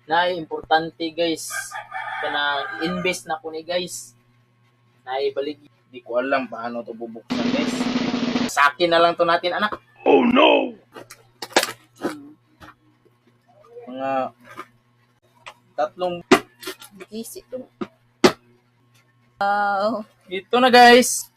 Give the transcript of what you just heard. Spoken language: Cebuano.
Na importante, guys. Kana invest na ko ni, guys. Na ibalik. Di ko alam paano to bubuksan, guys. Sa akin na lang to natin, anak. Oh no! Mga tatlong Gisi to. Wow. Ito na, guys.